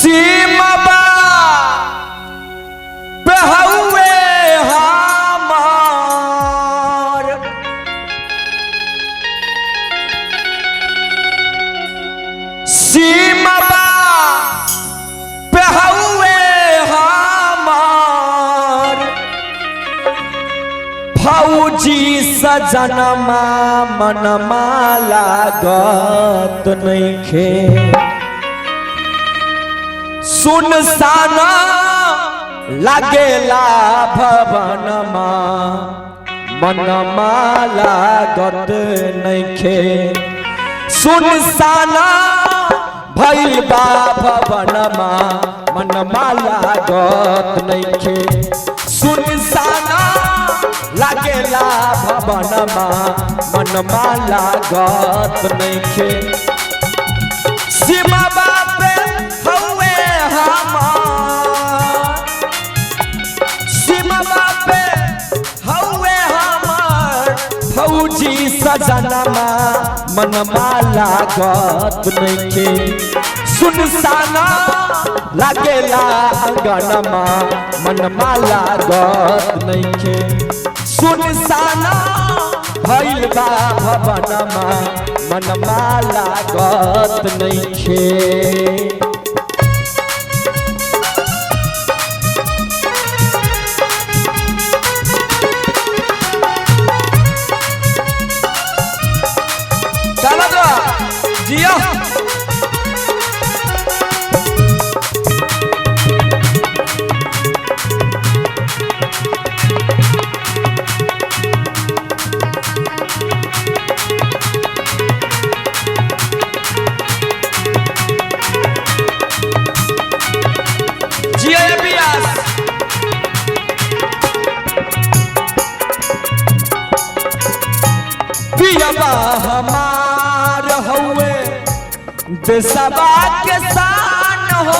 सीमा पे हउए हमार, सीमा पे हउए हमार, फौजी सजनमा मनमा लागत नइखे। सुनसान लागेला भवनमा मनमा लागत नइखे। सुनसान भइल बा भवनमा मनमा लागत नइखे। सुनसान लागेला भवनमा मनमा लागत नइखे। सीमा पे हउए हमार, सीमा पे हउए हमार, फौजी सजनमा मनमा लागत नइखे। सुनसान लागेला अंगनमा मनमा लागत नइखे। सुनसान भइल बा भवनमा मनमा लागत नइखे। चलो तो जियो। जियो ये पियास। पियबा हमार हउए देशवा के शान हो,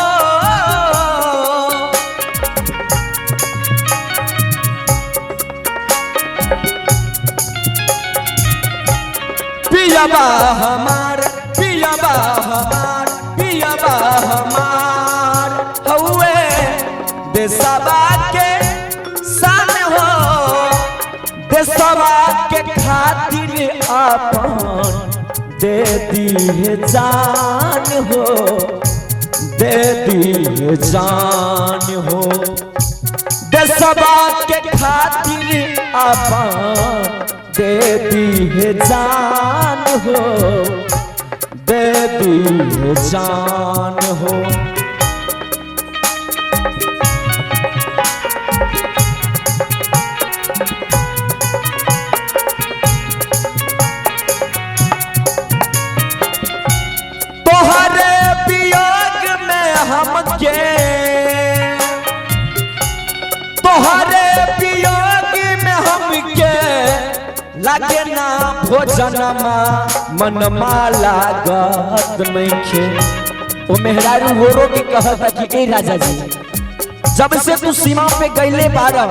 पियबा हमार, पियबा हमार, पियबा हमार हउए देशवा के शान हो, देशवा के खातिर अपन दे दिए जान हो, दे दिए जान हो, देशवा के खातिर अपन दे दिए जान हो, दे दिए जान हो। तोहरे वियोग में हमके, तोहरे वियोग में हमके लागे ना भोजनमा मनमा लागत नइखे। ओ मेहरारू हो रो के कहता कि ए राजा जी, जब से तू सीमा पे गईले बारह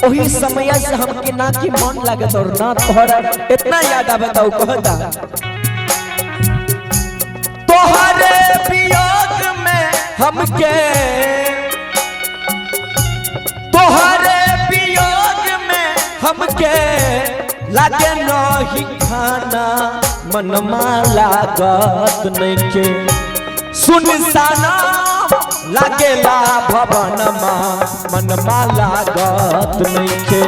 ओही समय से हमके ना की मन लागत और ना तोहरा इतना याद आवता। उ कहता तोहरे वियोग में हमके, तोहरे वियोग में हमके लागे नहीं खाना मनमा लागत नइखे। सुनसान लागेला भवनमा मनमा लागत नइखे।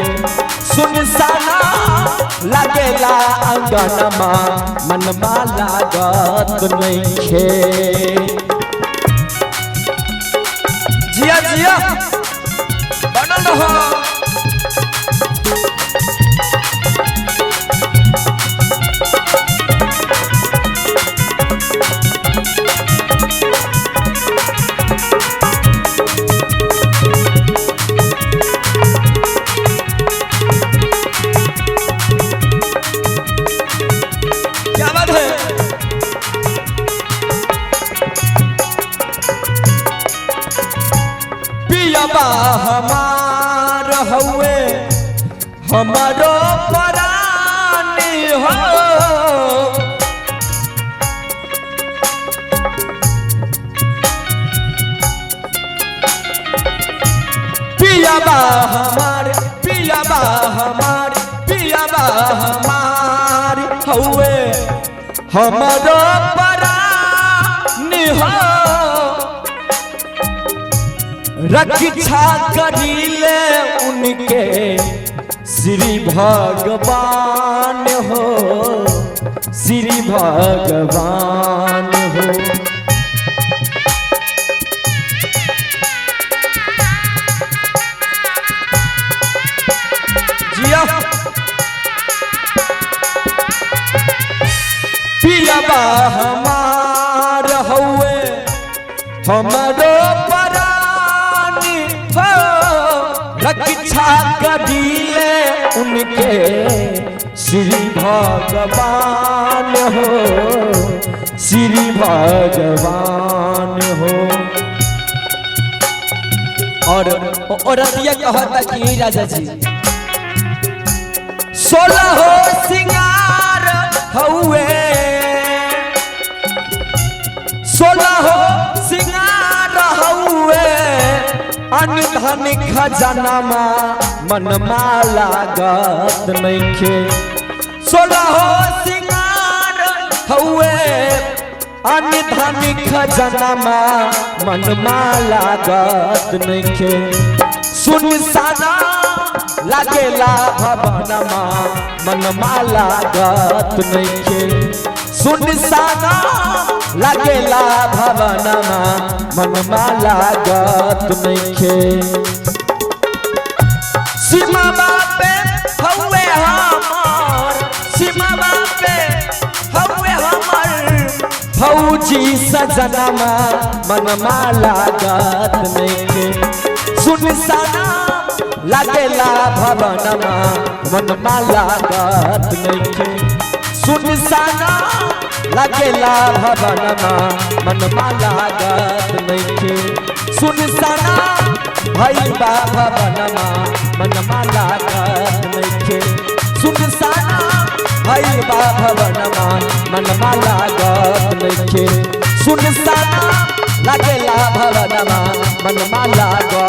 सुनसान लागेला अंगनमा मनमा लागत नइखे। जिया जिया बनल रहो। क्या बात है। पियबा हमार हउए हमारो परान हो, पियाबा हमार, पियाबा हमार, पियाबा हमार हउए हमरो परानी हो। रक्षा करीले उनके श्री भगवान हो, श्री भगवान हो। जिया पियाबा हमार हउए हमरो परानी हो। रक्षा करीले उनके श्री भगवान हो, श्री भगवान हो। और औरतिया कहता कि राजा जी 16 हो सिंगार हउए, 16 हो सिंगार हउए, अनधन खजानामा मनमा लागत नइखे। 16 हो सिंगार हउए, अनधन खजानामा मनमा लागत नइखे। सुनसाना लागेला भवनमा मनमा लागत नइखे। सुनसाना लागेला भवनमा मनमा लागत नइखे। सीमा बापे हउए हमार, सीमा बापे हउए हमार, फौजी सजनमा मनमा लागत नइखे। सुनसाना लागेला भवनमा मनमा लागत नइखे। सुनसाना लागेला भवनमा मनमा लागत नइखे। सुनसाना भइल बा भवनमा मनमा लागत नइखे। सुनसाना भइल बा भवनमा मनमा लागत नइखे। सुनसाना लागेला भवनमा मनमा लागत।